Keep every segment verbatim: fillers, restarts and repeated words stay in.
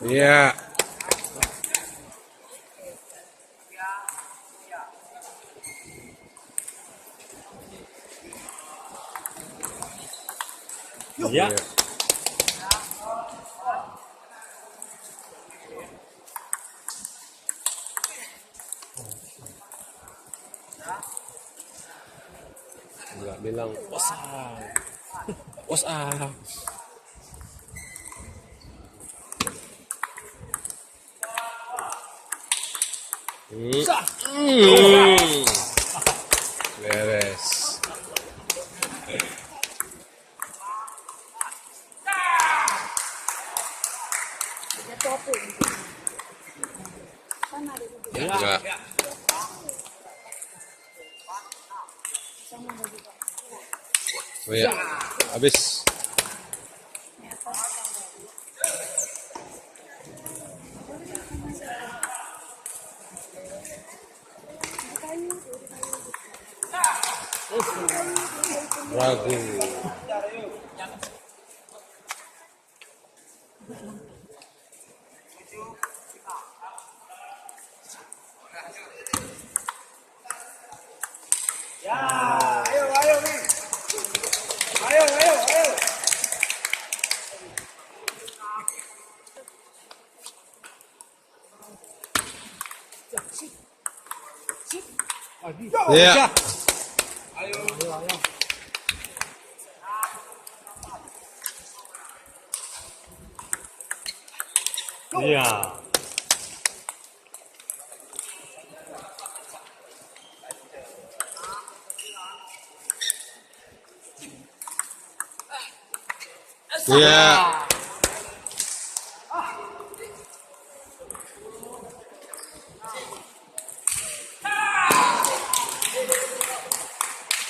Ya. Ya. Nggak bilang, "What's up? What's up?" Hmm. Hmm. Beres. Ya. Ya. Oh ya, habis. Ragu. Ya, ayo, ayo, Mi. Ayo, ayo, ayo. Ya. Ya. Ya.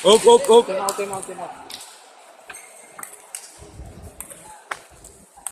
Up, up, up. Time out, time out, time out.